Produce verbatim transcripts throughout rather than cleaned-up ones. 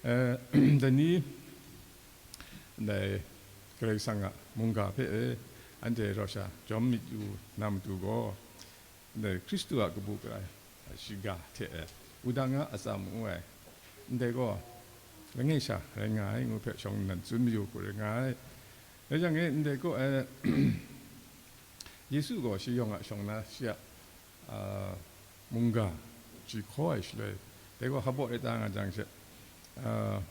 Eh, dai ni, ndai Karai Kasang a mungga hpe, eh, anhte raw sha jawm myit yu na matu gaw, ndai Hkristu a kabu gara shiga hte, eh, wudang a atsam ngu ai, ndai gaw langai sha rai nga ai ngu hpe shawng nnan tsun mayu hku rai nga ai. Rai yang e, ndai gaw, eh, Yesu gaw shi yawng a shawng na shi a, a, mungga shi hkaw ai shaloi, dai gaw hpaw rai ta nga jang she, a,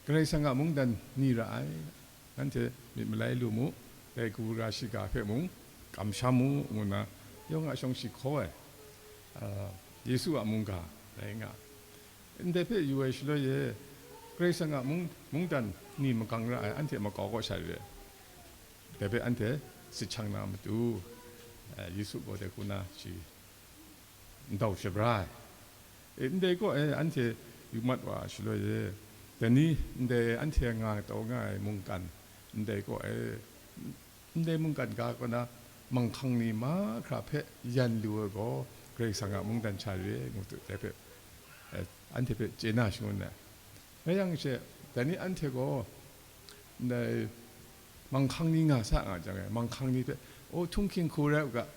Karai Kasang a mungdan ni ra ai, nanhte myit malai lu mu, dai kabu gara shiga hpe mung kamsham mu, ngu nna yawng a shawng shi hkaw ai, a, Yesu a mungga rai nga. Ndai hpe yu ai shaloi e, Karai Kasang a mung-, mungdan ni magang ra ai, anhte makau kaw sha re ai. Dai hpe anhte sit shang na matu, eh, Yesu gaw dai hku na shi ndau shabra ai. E, ndai gaw, e, anhte yu mat wa ai shaloi e, dai ni ndai anhte nga taw nga ai mungkan, ndai gaw, e, ndai mungkan ga kaw na manghkang ni mahkra hpe yan lu ai gaw, Karai Kasang a mungdan sha re ai, ngu tu, dai hpe, eh, anhte hpe chye na shangun ai. Rai yang she, dai ni anhte gaw, ndai manghkang ni nga sa nga jang e, manghkang ni hpe, "O, htunghking hku rai u ga,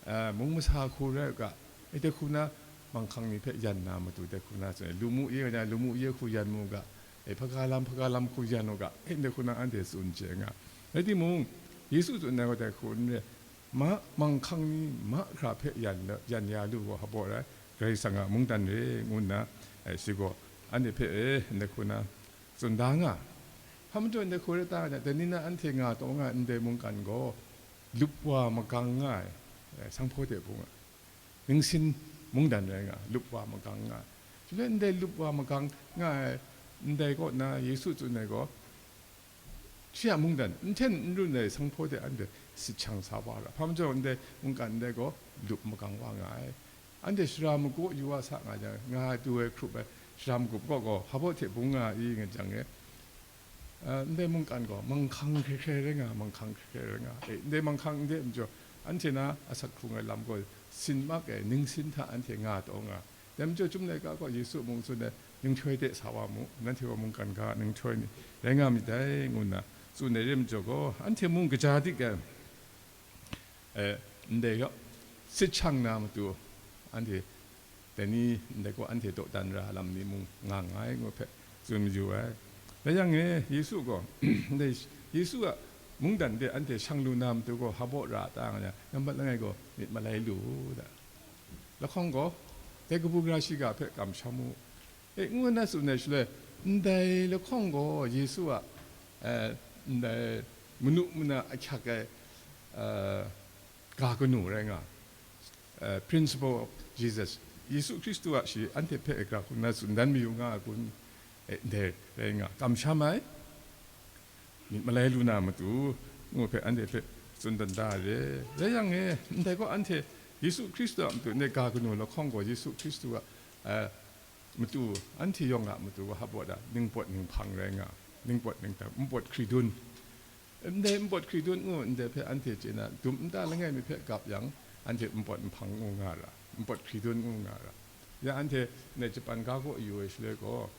eh, mung masa hku rai u ga," e, dai hku na, manghkang ni hpe yan na matu, dai hku na tsun ai, lu mu ye nga jang, lu mu ye hku yan mu ga, e, hpaga lam, hpaga lam hku yan u ga, e, dai hku na anhte tsun chye nga. Rai timung, Yesu tsun ai gaw dai hku n re, ma, manghkang ni mahkra hpe yan, yan ya lu gaw hpaw rai, Karai Kasang a mungdan re, ngu nna, e, shi gaw anhte hpe, e, ndai hku na tsun da nga. Hpa majaw ndai hku rai ta nga, dai ni na anhte nga taw nga ai ndai mungkan gaw, lup wa magang nga ai, e, sanghpaw de bung a, ningsin mungdan rai nga, lup wa magang nga ai. Shaloi ndai lup wa magang nga ai, ndai kaw na Yesu tsun ai gaw, shi a mungdan, n hten n run ai sanghpaw de anhte sit shang sa wa ra. Hpa majaw ndai mungkan ndai gaw lup magang wa nga ai. Anhte shara magaw yu wa sa nga jang, nga ai du ai hkrup ai shara magup kaw gaw, hpaw hte bung nga i nga jang e, a, ndai mungkan gaw manghkang hkrai hkrai rai nga, manghkang hkrai hkrai rai nga. E, ndai manghkang ndai majaw, anhte na asak hkrung ai lam gaw sin mak ai, ningsin hta anhte nga taw nga. Dai majaw, Chyum laika gaw Yesu mung tsun ai, "Ninghtoi de sa wa mu, nanhte gaw mungkan ga ninghtoi ni rai nga myit dai," ngu nna tsun ai re majaw gaw, anhte mung kaja dik ai, e, ndai gaw sit shang na matu, anhte dai ni ndai gaw anhte dawdan ra lam ni mung nga nngai ngu hpe tsun mayu ai. Rai yang e, Yesu gaw, ndai Yesu a mungdan de anhte shang lu na matu gaw hpaw ra ta nga, nambat langai gaw myit malai lu u da. Lahkawng gaw, dai kabu gara shiga hpe kamsham u, e, ngu nna tsun ai shaloi, ndai lahkawng gaw Yesu a, eh, ndai manu mana ahkyak ai, eh, ga kanu rai nga, eh, principle of Jesus, Yesu Hkristu a shi anhte hpe ai ga hku nna tsun dan mayu nga ai kun, e, ndai rai nga, kamsham ai, myit malai lu na matu, ngu hpe anhte hpe tsun dan da ai re. Rai yang e, ndai gaw anhte Yesu Hkristu a matu ndai ga kanu lahkawng gaw Yesu Hkristu a, eh, matu, anhte yawng a matu gaw hpaw da, ningpawt ninghpang rai nga, ningpawt ninghtang, npawt hkridun. Ndai npawt hkridun ngu ndai hpe anhte chye na, dum nta langai mi hpe gap yang, anhte npawt nhpang ngu nga ra, npawt hkridun ngu nga ra. Ya anhte ndai Japan ga kaw yu ai shaloi gaw,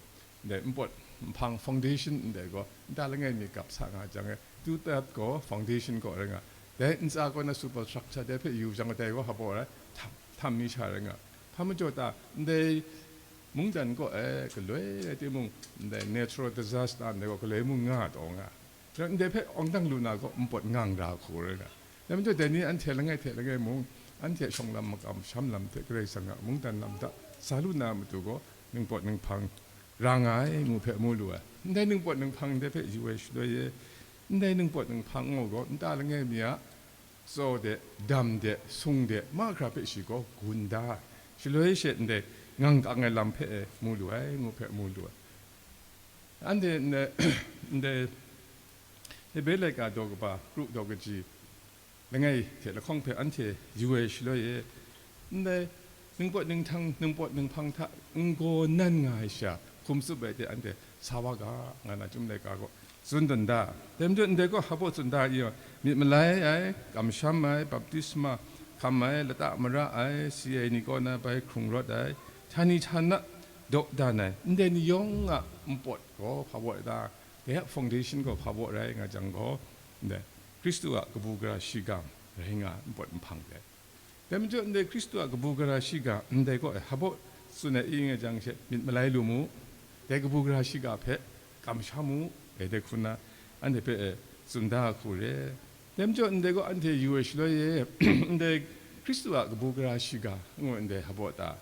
ndai npawt nhpang foundation ndai gaw, nta langai mi gap sa nga jang e, two third gaw foundation gaw rai nga. Dai ntsa kaw na superstructure dai hpe yu jang, dai gaw hpaw rai, htam, htam mi sha rai nga. Hpa majaw ta, ndai mungdan kaw e galoi rai timung, ndai natural disaster ndai gaw galoi mung nga taw nga. Ndai hpe awng dang lu na gaw npawt ngang ra hku rai nga. Dai majaw, dai ni anhte langai hte langai mung, anhte shawng lam makam sham lam hte Karai Kasang a mungdan lam hta sa lu na matu gaw, ningpawt ninghpang ra nga ai ngu hpe mu lu ai. Ndai ningpawt ninghpang ndai hpe yu ai shaloi e, ndai ningpawt ninghpang ngu gaw, nta langai mi a tsaw de, dam de, sung de, mahkra hpe shi gaw gun da ai. Shaloi she ndai ngang kang ai lam hpe e mu lu ai, ngu hpe mu lu ai. Anhte ndai, ndai Hebre laika daw kaba, kru daw kaji, langai hte lahkawng hpe anhte yu ai shaloi e, ndai ningpawt ninghtang, ningpawt ninghpang hta n-gaw nan nga ai sha, hkum tsup ai de anhte sa wa ga, nga na Chyum laika gaw tsun dan da. Dai majaw, ndai gaw hpaw tsun da i, myit malai ai, kamsham ai, baptisma hkam ai, lata mara ai, si ai ni kaw na bai hkrung rawt ai, htani htana daw dan ai, ndai ni yawng a npawt gaw hpa baw ai ta, dai a foundation gaw hpa baw rai nga jang gaw, ndai Hkristu a kabu gara shiga rai nga ai npawt nhpang dai. Dai majaw, ndai Hkristu a kabu gara shiga ndai gaw hpa baw tsun ai i nga jang she myit malai lu mu, dai kabu gara shiga hpe kamsham mu, e, dai hku na anhte hpe, e, tsun da hku re. Dai majaw, ndai gaw anhte yu ai shaloi e, ndai Hkristu a kabu gara shiga ngu ndai hpa baw ta,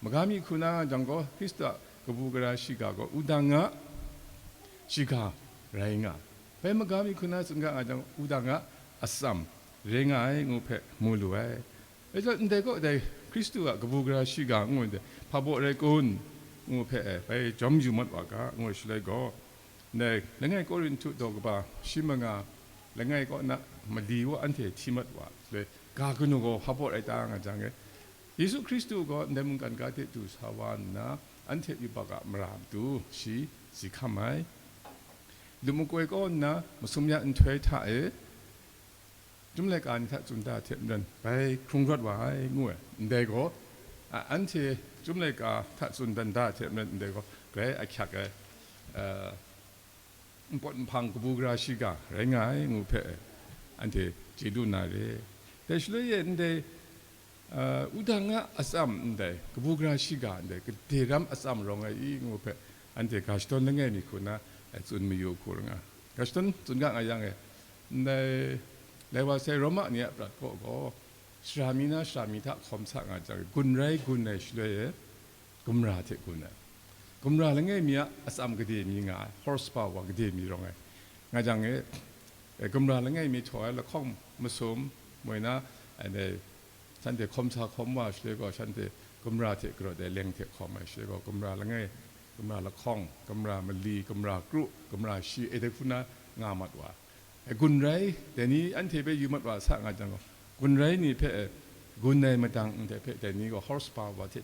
maga mi hku na jang gaw, Hkristu a kabu gara shiga gaw wudang a shiga rai nga, bai maga mi hku na tsun ga nga jang, wudang a atsam rai nga ai ngu hpe mu lu ai. Bai zawn, ndai gaw dai Hkristu a kabu gara shiga ngu ndai hpa baw rai kun ngu hpe, e, bai jawm yu mat wa ga, ngu ai shaloi gaw, ndai langai Korinhtu daw kaba shi manga langai kaw na mali wa anhte hti mat wa shaloi, ga kanu gaw hpa baw rai ta nga jang e, Yesu Hkristu gaw ndai mungkan ga de du sa wa nna, anhte yubak a mara matu shi si hkam ai. Lam makoi kaw nna masum ya nhtoi hta e, Chyum laika ni hta tsun da hte maren, bai hkrung rawt wa ai, ngu ai. Ndai gaw, a, anhte Chyum laika hta tsun dan da hte maren, ndai gaw, grai ahkyak ai, a, npawt nhpang kabu gara shiga rai nga ai, ngu hpe, anhte chye lu na re. Dai shaloi e ndai, a, wudang a atsam ndai, kabu gara shiga ndai, gade ram atsam rawng ai i, ngu hpe, anhte ga shadawn langai mi hku na, e, tsun mayu hku rai nga. Ga shadawn tsun ga nga yang e, ndai, lai wa sai Roma ni a prat kaw gaw, sara mi na sara mi hta hkawm sa nga jang, gun rai gun ai shaloi e, gumra hte gun ai. Gumra langai mi a atsam gade mi nga ai, horse power gade mi rawng ai. Nga jang e, e, gumra langai mi htaw ai lahkawng masum, moi na, e, shanhte hkawm sa hkawm wa shaloi gaw, shanhte gumra hte karawt ai leng hte hkawm ai shaloi gaw, gumra langai, gumra lahkawng, gumra mali, gumra kru, gumra shi, e, dai hku na nga mat wa. E, gun rai, dai ni anhte hpe yu mat wa sa nga jang gaw, gun rai ni hpe, e, gun ai madang ndai hpe, dai ni gaw horse power hte,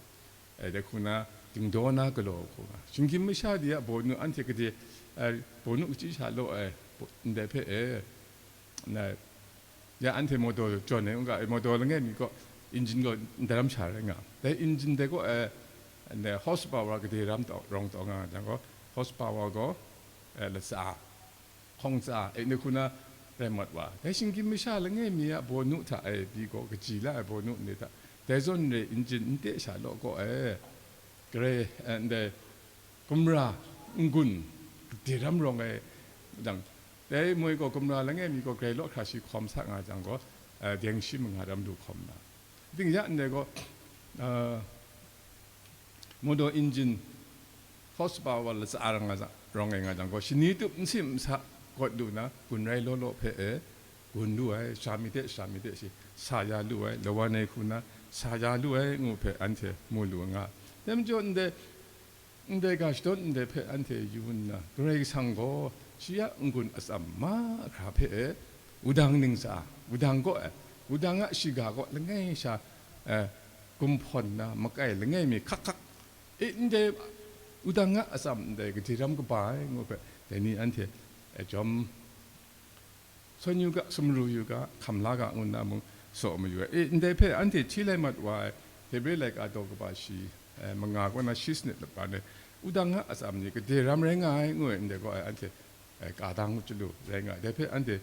e, dai hku na dingdaw na galaw hku nga. Shinggyim masha de a bawnu anhte gade, e, bawnu kachyi sha law ai, ndai hpe, e, na, ya anhte motor jawn ai n ga, e, motor langai mi gaw, engine gaw ndaram sha rai nga. Dai engine dai gaw, e, ndai horse power gade ram taw, rawng taw nga jang gaw, horse power gaw, e, latsa, hkawng tsa, e, ndai hku na rai mat wa. Dai shinggyim masha langai mi a bawnu hta e pyi gaw kaji la ai bawnu ndai hta, dai zawn re engine n te sha law gaw, e, grai, e, ndai gumra n-gun gade ram rawng ai jang, dai moi gaw gumra langai mi gaw grai law hkra shi hkawm sa nga jang gaw, e, deng shi manga ram lu hkawm na. Ding ya ndai gaw, e, motor engine horse power latsa rawng nga jang, rawng ai nga jang gaw, shani tup nsim nsa gawt lu na, gun rai law law hpe e gun lu ai, sara mi hte sara mi hte shi sa ya lu ai, lawan ai hku na sa ya lu ai ngu hpe anhte mu lu nga. Dai majaw ndai, ndai ga shadawn ndai hpe anhte yu nna, Karai Kasang gaw shi a n-gun atsam mahkra hpe e, wudang ning tsa, wudang gaw e, wudang a shiga gaw langai sha, e, gumhpawn na makai langai mi hkak hkak, e, ndai wudang a atsam ndai gade ram kaba ai ngu hpe, dai ni anhte, e, jawm sawn yu ga, sumru yu ga, hkam la ga, ngu nna mung saw mayu ai. E, ndai hpe anhte hti lai mat wa ai, Hebre laika daw kaba shi, e, manga kaw na shi sanit laban e, wudang a atsam ni gade ram rai nga ai, ngu ai, ndai gaw, e, anhte, e, ka dang chyalu rai nga ai. Dai hpe anhte,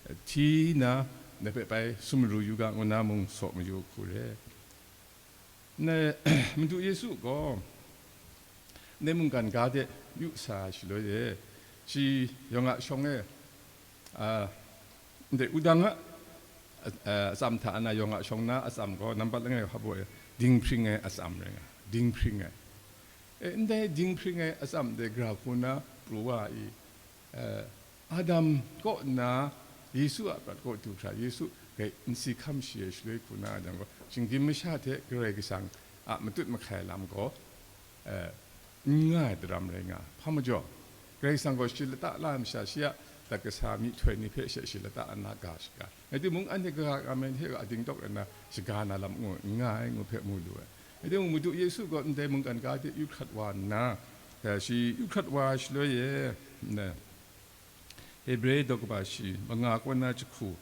e, hti nna, ndai hpe bai sumru yu ga, ngu nna mung saw mayu hku re. Ndai, Madu Yesu gaw, ndai mungkan ga de yu sa ai shaloi e, shi yawng a shawng e, a, ndai wudang a, a, atsam hta na yawng a shawng na atsam gaw nambat langai hpa baw e, dinghpring ai atsam rai nga, dinghpring ai. E, ndai dinghpring ai atsam de gara hku na pru wa i, e, Adam kaw nna Yesu a prat kaw du hkra, Yesu grai n si hkam shi ai shaloi hku na jang gaw, shinggyim masha hte Karai Kasang a matut mahkai lam gaw, e, n nga ai daram rai nga. Hpa majaw, Karai Kasang gaw shi lata la ai masha, shi a dat kasa myihtoi ni hpe she shi lata nna ga shaga. Rai timung, anhte kaga kamai hte ga dingdawk ai na shaga na lam ngu n nga ai ngu hpe mu lu ai. Rai timung, Madu Yesu gaw ndai mungkan ga de yu hkrat wa nna, e, shi yu hkrat wa ai shaloi e, na, Hebre daw kaba shi manga kaw na jahku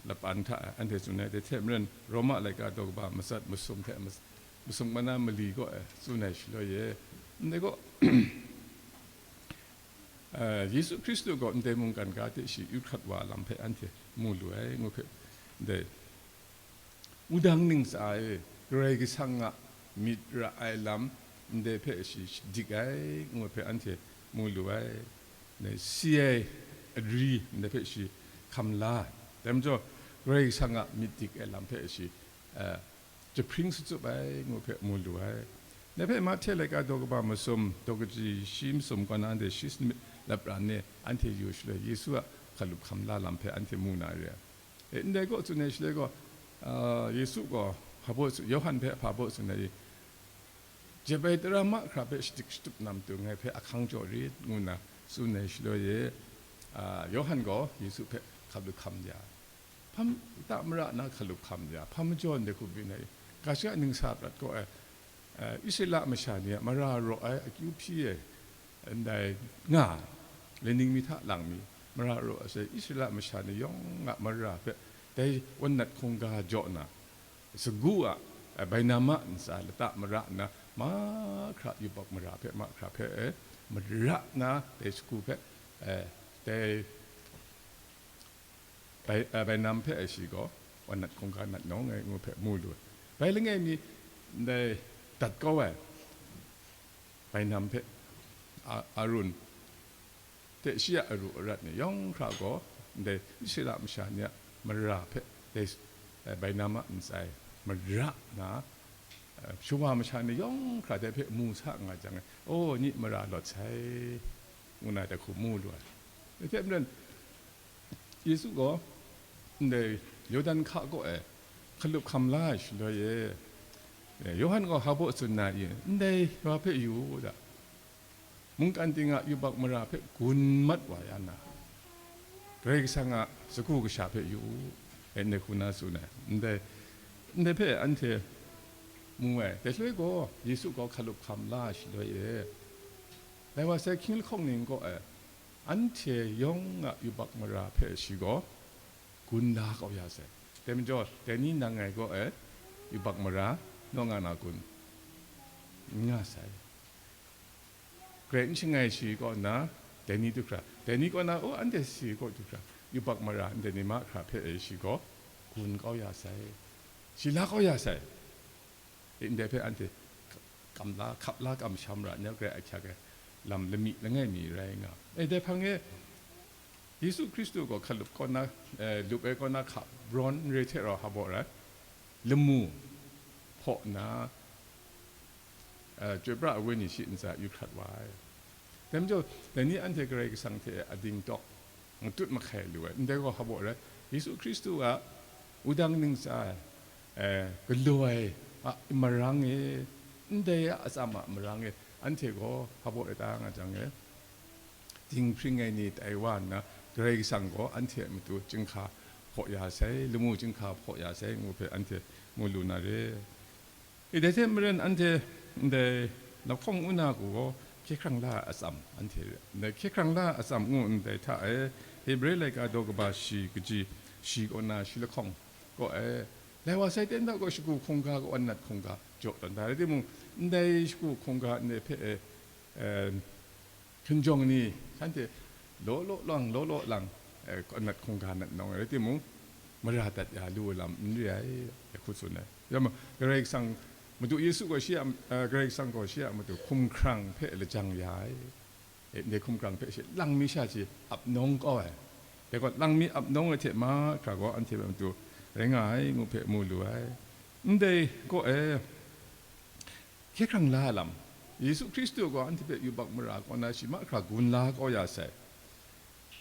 laban hta e anhte tsun ai, dai hte maren Roma laika daw kaba matsat masum hte mas-, masum kaw na mali kaw e tsun ai shaloi e, Ndai gaw, eh, Yesu Hkristu gaw ndai mungkan ga hte shi yu hkrat wa lam hpe anhte mu lu ai, ngu hpe, ndai wudang ningsa e Karai Kasang a myit ra ai lam ndai hpe shi shadik ai, ngu hpe anhte mu lu ai. Ndai si ai ari ndai hpe shi hkam la ai. Dai majaw, Karai Kasang a myit dik ai lam hpe shi, eh, jahpring sutsup ai, ngu hpe mu lu ai. Dai hpe Mahte laika daw kaba masum, daw kaji shi masum kaw na anhte shi sanit lapran e anhte yu shaloi, Yesu a hkalup hkam la lam hpe anhte mu na re ai. E, ndai gaw tsun ai shaloi gaw, a, Yesu gaw hpa baw tsun, Yawhan hpe hpa baw tsun ai, jep ai tara mahkra hpe shadik shatup na matu ngai hpe ahkang jaw rit, ngu nna tsun ai shaloi e, a, Yawhan gaw Yesu hpe hkalup hkam ya. Hpa m-, ta mara na hkalup hkam ya, hpa majaw ndai hku byin ai, ga shaka ningsa prat gaw ai, eh, Israela masha ni a mara raw ai akyu hpyi ai, ndai nga, laining mi hta lang mi, mara raw ai, Israela masha ni yawng a mara hpe dai wan nat hkungga jaw na, sagu a, eh, bainama ntsa lata mara nna, mahkra yubak mara hpe, mahkra hpe, eh, mara nna, dai sagu hpe, eh, dai bai, eh, bainam hpe ai shi gaw, wan nat hkungga nat nawng ai ngu hpe mu lu ai. Bai langai mi, ndai dat kau ai bainam hpe, a-, Arun hte shi a aru arat ni yawng hkra gaw, ndai Israela masha ni a mara hpe dai, eh, bainama ntsa e mara nna, eh, shawa masha ni yawng hkra dai hpe mu sa nga jang, "O, nye mara lawt sai," ngu na dai hku mu lu ai. Dai hte maren, Yesu gaw ndai Yawdan hka kaw e hkalup hkam la ai shaloi e, eh, Yawhan gaw hpa baw tsun na i, "Ndai wa hpe yu u da, mungkan ting a yubak mara hpe gun mat wa ya na, Karai Kasang a sagu kasha hpe yu u," e, ndai hku na tsun ai. Ndai, ndai hpe anhte mu ai. Dai shaloi gaw, Yesu gaw hkalup hkam la ai shaloi e, lai wa sai hkying lahkawng ning kaw e, anhte yawng a yubak mara hpe shi gaw gun la kau ya sai. Dai majaw, dai ni nang ngai kaw e yubak mara naw nga na kun? N nga sai. Grai n shangai shi kaw nna, dai ni du hkra, dai ni kaw na, o, anhte si kaw du hkra, yubak mara ndai ni mahkra hpe e shi gaw gun kau ya sai, shi la kau ya sai. E, ndai hpe anhte kam la, hkap la, kamsham ra, neu grai ahkyak ai lam lami langai mi rai nga. E, dai hpang e, Yesu Hkristu gaw hkalup kaw na, eh, lup ai kaw na hka brawn n re hte rau hpa baw rai, lamu hpaw nna, eh, chyoi pra ai wenyi shi ntsa yu hkrat wa ai. Dai majaw, dai ni anhte Karai Kasang hte ading tawk matut mahkai lu ai. Ndai gaw hpa baw rai, Yesu Hkristu a wudang ningsa, eh, galaw ai a marang e, ndai a atsam a marang e, anhte gaw hpa baw rai ta nga jang e, dinghpring ai ni tai wa nna, Karai Kasang gaw anhte a matu chyinghka hpaw ya sai, lamu chyinghka hpaw ya sai, ngu hpe anhte mu lu na re. I, dai hte maren anhte ndai lahkawng una ku gaw, hkye hkrang la ai atsam anhte re. Ndai hkye hkrang la ai atsam ngu ndai hta e, Hebre laika daw kaba shi kaji shi kaw na shi lahkawng kaw e, lai wa sai ten da gaw shagu hkungga kaw wan nat hkungga jaw tawn da, rai timung, ndai shagu hkungga ndai hpe e, eh, hkinjawng ni, shanhte law law lang, law law lang, eh, nat hkungga nat nawng ai rai timung, mara dat ya lu ai lam n re ai, ai hku tsun ai. Rai ma, Karai Kasang, Madu Yesu gaw shi a, eh, Karai Kasang gaw shi a matu hkumhkrang hpe lajang ya ai. Eh, ndai hkumhkrang hpe shi lang mi sha shi ap nawng kau ai. Dai gaw, lang mi ap nawng ai hte mahkra gaw, anhte hpe matu rai nga ai, ngu hpe mu lu ai. Ndai kaw e, hkye hkrang la ai lam, Yesu Hkristu gaw anhte hpe yubak mara kaw na shi mahkra gun la kau ya sai.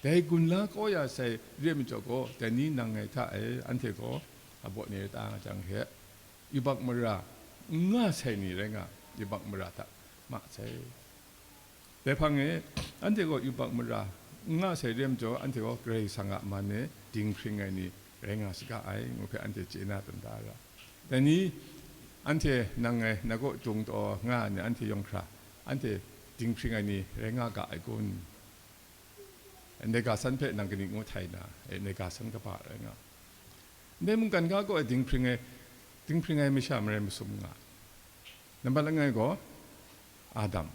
Dai gun la kau ya sai re ai majaw gaw, dai ni nang ngai hta e, anhte gaw abaw ni rai ta nga jang he, yubak mara n nga sai ni rai nga, yubak mara hta ma sai. Dai hpang e, anhte gaw yubak mara n nga sai re ai majaw, anhte gaw Karai Kasang a man e dinghpring ai ni rai nga saga ai, ngu hpe anhte chye na tawn da ra. Dai ni, anhte nang ngai na kaw dung taw nga ai ni anhte yawng hkra, anhte dinghpring ai ni rai nga ga ai kun? Ndai ga san hpe nang kaning ngu htai na, e, ndai ga san kaba rai nga. Ndai mungkan ga kaw e dinghpring ai, dinghpring ai masha marai masum nga. Nambat langai gaw, Adam.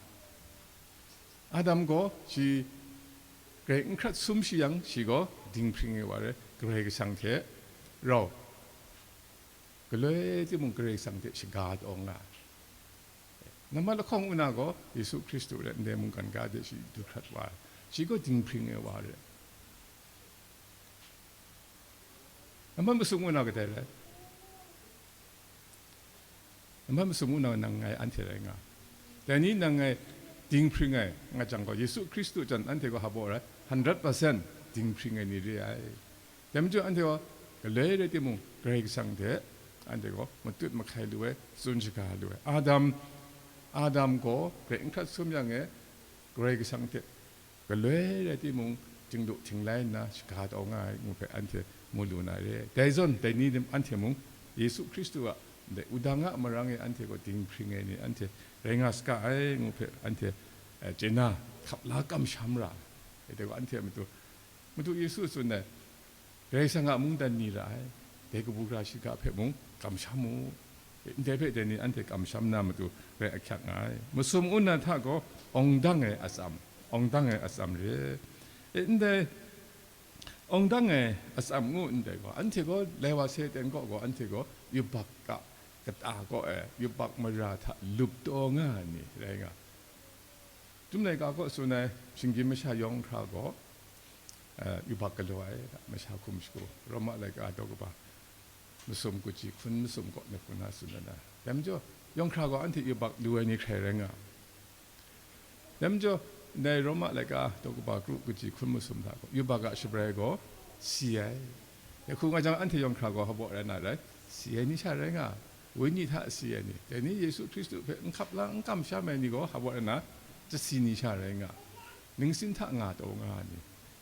Adam gaw shi grai n hkrat sum shi yang, shi gaw dinghpring ai wa rai, Karai Kasang hte rau, galoi timung Karai Kasang hte shaga taw nga ai. Nambat lahkawng nna gaw Yesu Hkristu rai, ndai mungkan ga de shi du hkrat wa ai, shi gaw dinghpring ai wa rai. Nambat masum nna kadai rai? Nambat masum nna nang ngai anhte rai nga. Dai ni nang ngai dinghpring ai nga jang gaw, Yesu Hkristu jan anhte gaw hpaw rai, hundred percent dinghpring ai ni re ai. Dai majaw anhte gaw galoi rai timung, Karai Kasang hte anhte gaw matut mahkai lu ai, tsun shaga lu ai. Adam, Adam gaw grai n hkrat sum yang e, Karai Kasang hte galoi rai timung, tingdu tinglai nna shaga taw nga ai ngu hpe anhte mu lu na re. Dai zawn, dai ni lam anhte mung Yesu Hkristu a ndai wudang a marang e anhte gaw dinghpring ai ni anhte rai nga saga ai ngu hpe anhte, eh, chye na, hkap la kamsham ra ai. Dai gaw anhte a matu, Madu Yesu tsun ai, Karai Kasang a mungdan ni ra ai, dai kabu gara shiga hpe mung kamsham u, ndai hpe dai ni anhte kamsham na matu rai ahkyak nga ai. Masum nna hta gaw, awng dang ai atsam, awng dang ai atsam re. E, ndai awng dang ai atsam ngu ndai gaw, anhte gaw lai wa sai ten kaw gaw, anhte gaw yubak a kata kaw e, yubak mara hta lup taw nga ai ni rai nga. Chyum laika kaw tsun ai, shinggyim masha yawng hkra gaw, eh, yubak galaw ai, masha hkum shagu, Roma laika daw kaba masum kaji hkun masum kaw na hku na tsun ai na. Dai majaw, yawng hkra gaw anhte yubak lu ai ni hkrai rai nga. Dai majaw, ndai Roma laika daw kaba kru kaji hkun masum hta gaw, yubak a shabrai gaw si ai. Dai hku nga jang, anhte yawng hkra gaw hpaw rai na rai, si ai ni sha rai nga, wenyi hta si ai ni, dai ni Yesu Hkristu hpe n hkap la, n kamsham ai ni gaw hpaw rai na, chyasi ni sha rai nga, ningsin hta nga taw nga ai ni,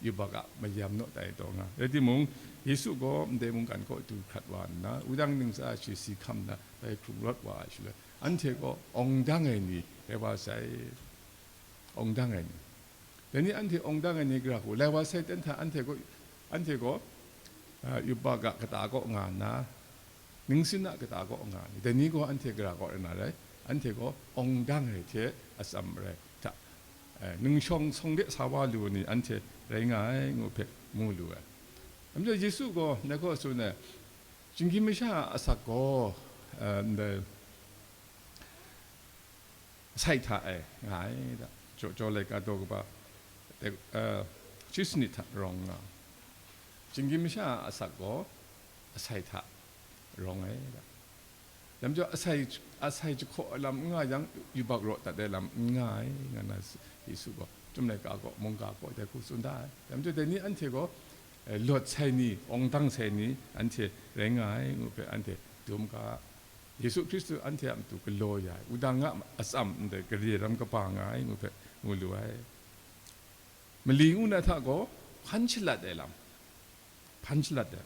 yubak a mayam naw tai taw nga. Rai timung, Yesu gaw ndai mungkan kaw du hkrat wa nna, wudang ntsa shi si hkam nna, bai hkrung rawt wa ai shaloi, anhte gaw awng dang ai ni rai wa sai, awng dang ai ni. Dai ni anhte awng dang ai ni gara hku, lai wa sai ten hta anhte gaw, anhte gaw, ah, yubak a kata kaw nga nna, ningsin a kata kaw nga nna, dai ni gaw anhte gara kaw rai na rai, anhte gaw awng dang ai hte atsam rai hta, eh, ningshawng sawng de sa wa lu ni anhte rai nga ai ngu hpe mu lu ai. Dai majaw Yesu gaw ndai hku tsun ai, shinggyim masha a asak gaw, eh, ndai asai hta e nga ai da. Jaw, jaw laika daw kaba, eh, shi sanit hta rawng nga, shinggyim masha a asak gaw asai hta rawng ai da. Dai majaw asai, asai jahkaw ai lam n nga yang, yubak raw dat ai lam n nga ai, nga na Yesu gaw Chyum laika kaw, mungga kaw dai hku tsun da ai. Dai majaw dai ni anhte gaw, eh, lawt sai ni, awng dang sai ni anhte rai nga ai ngu hpe anhte dum ga. Yesu Hkristu anhte a matu galaw ya ai, wudang a atsam ndai gare ram kaba nga ai ngu hpe mu lu ai. Mali ngu na hta gaw, hpan shalat ai lam, hpan shalat ai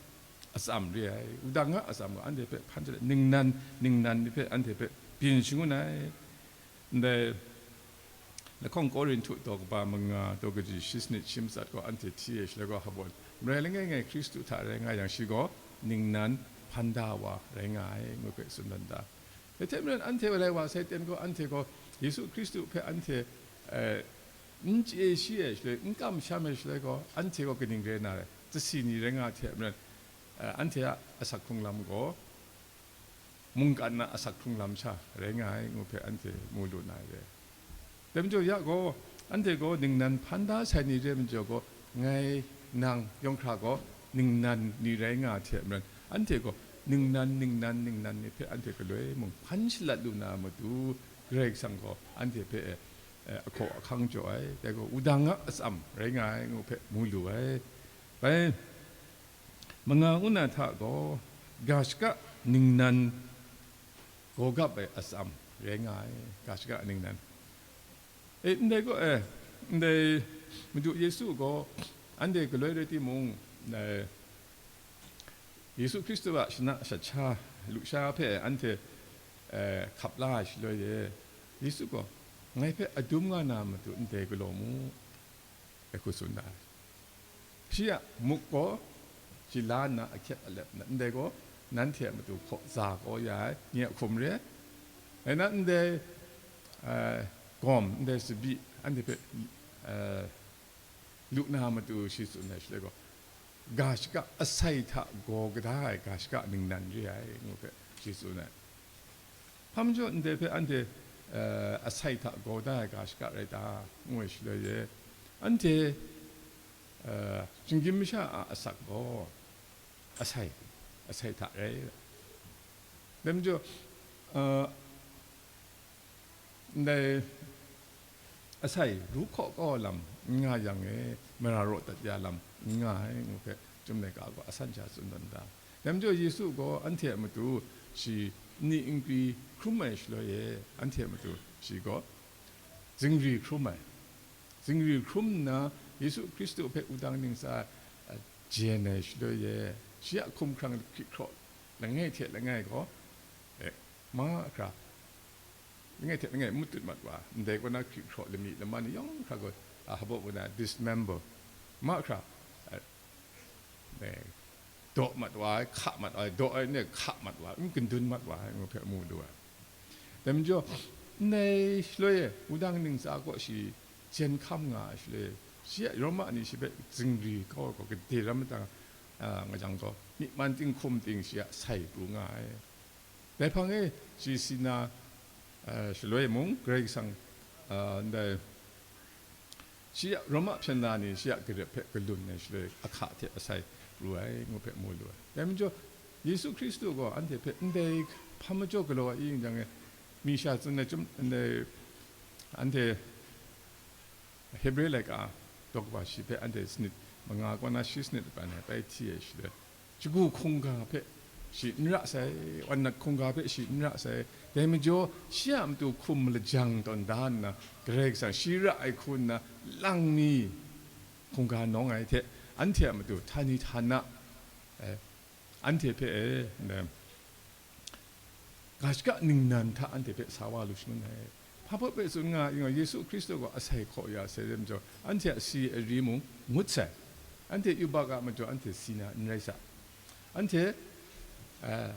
atsam re ai, wudang a atsam gaw anhte hpe hpan shalat, ningnan, ningnan ni hpe anhte hpe byin shangun ai. Ndai lahkawng Korinhtu daw kaba manga, daw kaji shi sanit shi matsat gaw anhte hti ai shaloi gaw, hpaw, marai langai ngai Hkristu hta rai nga yang, shi gaw ningnan hpan da wa rai nga ai, ngu hpe tsun dan da. Dai hte maren, anhte lai wa sai ten gaw, anhte gaw Yesu Hkristu hpe anhte, eh, n chye shi ai shaloi, n kamsham ai shaloi gaw, anhte gaw kaning rai na rai? Chyasi ni rai nga hte maren, eh, anhte a asak hkrung lam gaw mungkan a asak hkrung lam sha rai nga ai, ngu hpe anhte mu lu na re. Dai majaw ya gaw, anhte gaw ningnan hpan da sai ni re majaw gaw, ngai nang yawng hkra gaw ningnan ni rai nga hte maren, anhte gaw ningnan, ningnan, ningnan ni hpe anhte galoi mung hpan shalat lu na matu, Karai Kasang gaw anhte hpe, eh, ahkaw ahkang jaw ai, dai gaw wudang a atsam rai nga ai, ngu hpe mu lu ai. Bai, manga ngu na hta gaw, ga shaka ningnan gaw gap ai atsam rai nga ai, ga shaka ningnan. E, ndai gaw, e, ndai Madu Yesu gaw anhte galoi rai timung, e, Yesu Hkristu a shana shat sha, lusha hpe anhte, e, hkap la ai shaloi e, Yesu gaw, "Ngai hpe adum nga na matu ndai galaw mu," e hku tsun da ai. Shi a muk gaw shi la nna ahkyep alep nna, ndai gaw nanhte a matu hkaw za kau ya ai, nye a hkum re ai. Rai nna ndai, eh, gawm, ndai tsabyi, anhte hpe, eh, lu na matu shi tsun ai shaloi gaw, ga shaka asai hta gaw kada ai ga shaka ningnan re ai, ngu hpe shi tsun ai. Hpa majaw ndai hpe anhte, eh, asai hta gaw da ai ga shaka rai ta, ngu ai shaloi e, anhte, eh, shinggyim masha a asak gaw asai, asai hta rai. Dai majaw, eh, ndai asai ru hkaw kau lam n nga yang e, mara raw dat ya lam n nga ai, ngu hpe Chyum laika gaw asan sha tsun tawn da. Dai majaw Yesu gaw anhte a matu shi nni nkri hkrum ai shaloi e, anhte a matu shi gaw zingri hkrum ai. Zingri hkrum nna, Yesu Hkristu hpe wudang ningsa, a, jen ai shaloi e, shi a hkumhkrang hkrit hkraw langai hte langai gaw, e, mahkra, langai hte langai mutut mat wa, ndai kaw na hkrit hkraw lami lama ni yawng hkra gaw, a, hpa baw na dismember, mahkra, a, e, daw mat wa ai, hka mat wa ai, daw ai ne hka mat wa ai, n gun dun mat wa ai, ngu hpe mu lu ai. Dai majaw, ndai shaloi e, wudang ningsa kaw shi jen hkam nga ai shaloi, shi a Roma ni shi hpe zingri kau ai gaw, gade ram matang, a, nga jang gaw, myi man ting hkum ting shi a sai pru nga ai. Dai hpang e, shi si na, a, shaloi mung, Karai Kasang, a, ndai, shi a Roma hpyen na ni shi a garep hpe galun ai shaloi, ahka hte asai pru ai, ngu hpe mu lu ai. Dai majaw, Yesu Hkristu gaw anhte hpe ndai hpa majaw galaw ai i jang e, mi sha tsun ai chyum, ndai, anhte Hebre laika daw kaba shi hpe anhte sanit manga kaw na shi sanit lapan e bai hti ai shaloi, shagu hkungga hpe shi n ra sai, wan nat hkungga hpe shi n ra sai. Dai majaw, shi a matu hkum malajang tawn da nna, Karai Kasang shi ra ai hku nna, lang mi hkungga nawng ai hte, anhte a matu htani htana, eh, anhte hpe, eh, ne, ga shaka ningnan hta anhte hpe sa wa lu shangun ai. Hpa baw hpe tsun nga ai, Yesu Hkristu gaw asai hkaw ya sai re majaw, anhte a si ai ri mung ngut sai, anhte yubak a majaw anhte si na n rai sa, anhte, eh,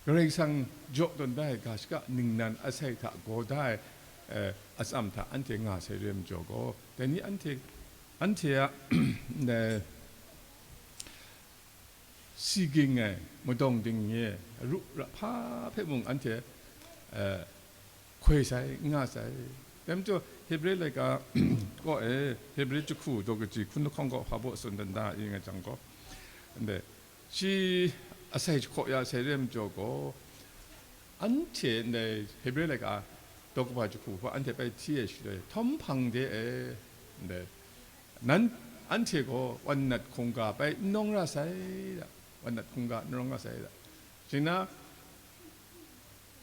Karai Kasang jaw tawn da ai ga shaka ningnan asai hta gaw da ai, eh, atsam hta anhte nga sai re majaw gaw, dai ni anhte, anhte a, eh, si ging ai, madawng dingye, ru ra hpa hpe mung anhte, eh, hkoi sai, n nga sai. Dai majaw, Hebre laika kaw e, Hebre jahku daw kaji hkun lahkawng kaw hpa baw tsun dan da i nga jang gaw, ndai, shi asai jahkaw ya sai re majaw gaw, anhte ndai Hebre laika daw kaba jahku hpa anhte bai hti ai shaloi, htawm hpang de e, ndai, nan, anhte gaw wan nat hkungga bai n nawng ra sai da, wan nat hkungga n nawng ra sai da. Shing na,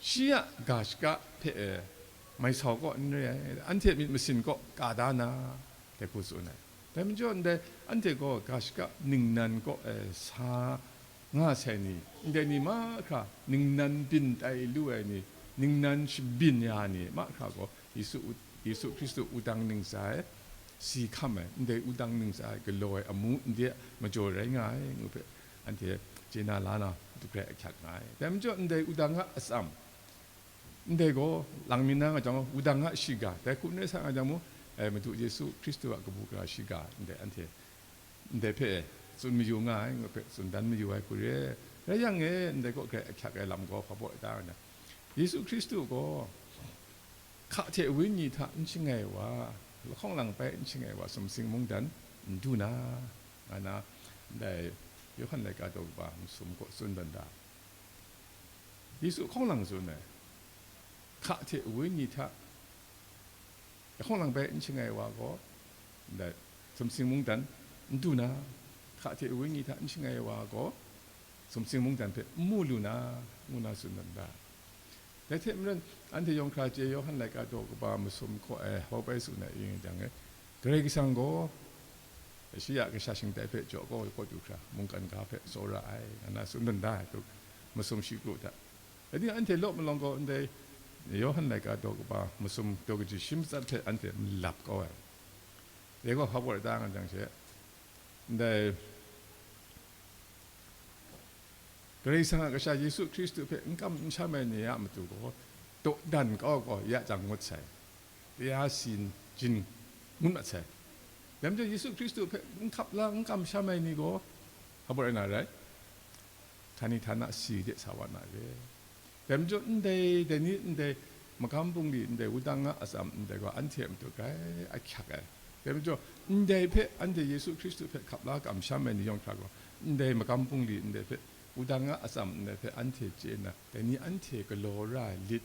shi a ga shaka hpe e, mai sau kaw n re ai, anhte myit masin kaw ka da na, dai hku tsun ai. Dai majaw ndai, anhte gaw ga shaka ningnan kaw e sa nga sai ni, ndai ni mahkra, ningnan byin tai lu ai ni, ningnan shabyin ya ni mahkra gaw, Yesu, Yesu Hkristu wudang ningsa e si hkam ai, ndai wudang ningsa e galaw ai amu ndai a majaw rai nga ai, ngu hpe anhte chye na la na, matu grai ahkyak nga ai. Dai majaw, ndai wudang a atsam, ndai gaw lang mi na nga jang, wudang a shiga, dai hku n rai sa nga jang mung, eh, Madu Yesu Hkristu a kabu gara shiga, ndai anhte, ndai hpe tsun mayu nga ai, ngu hpe tsun dan mayu ai hku re. Rai yang e, ndai kaw grai ahkyak ai lam gaw hpa baw da nga jang, Yesu Hkristu gaw hka hte wenyi hta n shangai wa, lahkawng lang bai n shangai wa, sumsing mungdan n du na, nga na, ndai Yawhan laika daw kaba masum kaw tsun dan da. Yesu hkawng lang tsun ai, hka hte wenyi hta lahkawng lang bai n shangai wa gaw, ndai sumsing mungdan n du na, hka hte wenyi hta n shangai wa gaw, sumsing mungdan hpe n mu lu na, ngu na tsun dan da. Dai hte maren, anhte yawng hkra chye Yawhan laika daw kaba masum hkaw e hpa bai tsun ai, ing jang e, Karai Kasang gaw shi a kasha shingtai hpe jaw kau, kau du hkra, mungkan ga hpe tsawra ai, nga na tsun dan da ai, masum shi kru hta. Dai ni anhte law malawng gaw, ndai Yawhan laika daw kaba masum daw kaji shi matsat hpe anhte malap kau ai. Dai gaw hpa baw da nga jang she, ndai Karai Kasang a Kasha Yesu Hkristu hpe n kam n sham ai ni a matu gaw, dawdan kau gaw ya jang ngut sai, ya si jin ngut mat sai. Dai majaw Yesu Hkristu hpe n hkap la, n kamsham ai ni gaw, hpa rai na rai, htani htana si de sa wa na re. Dai majaw ndai, dai ni ndai magam bungli, ndai wudang a atsam ndai gaw anhte a matu grai ahkyak ai. Dai majaw ndai hpe, anhte Yesu Hkristu hpe hkap la kamsham ai ni yawng hkra gaw, ndai magam bungli ndai hpe, wudang a atsam ndai hpe anhte chye nna, dai ni anhte galaw ra ai lit,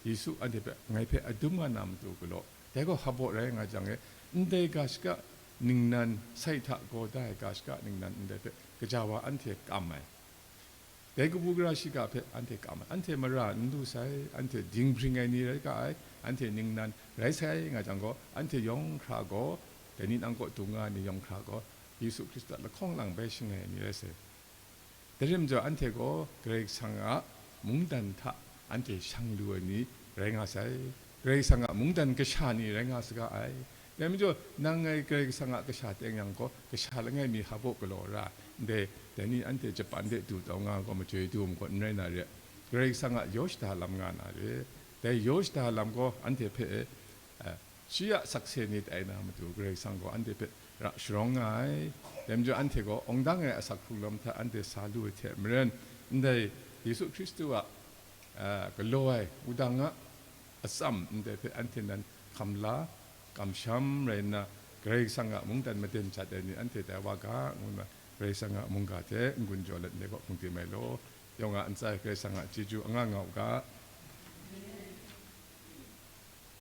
Yesu anhte hpe, ngai hpe adum nga na matu galaw, dai gaw hpa rai nga jang e, ndai ga shaka ningnan, sai hta gaw da ai ga shaka ningnan ndai hpe gaja wa anhte kam ai. Dai kabu gara shiga hpe anhte kam ai. Anhte mara n lu sai, anhte dinghpring ai ni rai ga ai, anhte ningnan rai sai nga jang gaw, anhte yawng hkra gaw, dai ni nang kaw dung nga ai ni yawng hkra gaw, Yesu Hkristu a lahkawng lang bai shangai ai ni rai sai. Dai rai majaw, anhte gaw Karai Kasang a mungdan hta anhte shang lu ai ni rai nga sai. Karai Kasang a mungdan kasha ni rai nga saga ai. Dai majaw, nang ngai Karai Kasang a kasha teng yang gaw, kasha langai mi hpa galaw ra, ndai, dai ni anhte Japan de du taw nga gaw, majoi du ai gaw n rai na re. Karai Kasang a yaw shada lam nga na re. Dai yaw shada lam gaw anhte hpe, eh, shi a sakse ni tai na matu, Karai Kasang gaw anhte hpe ra sharawng nga ai. Dai majaw, anhte gaw awng dang ai asak hkrung lam hta anhte sa lu ai hte maren, ndai Yesu Hkristu a, a, galaw ai wudang a atsam ndai hpe anhte nan hkam la, kamsham rai nna, Karai Kasang a mungdan maden jat ai ni anhte tai wa ga, ngu nna Karai Kasang a mungga hte n-gun jaw let ndai gaw hpung tim ai law, yawng a ntsa e Karai Kasang a chyeju anga nga u ga.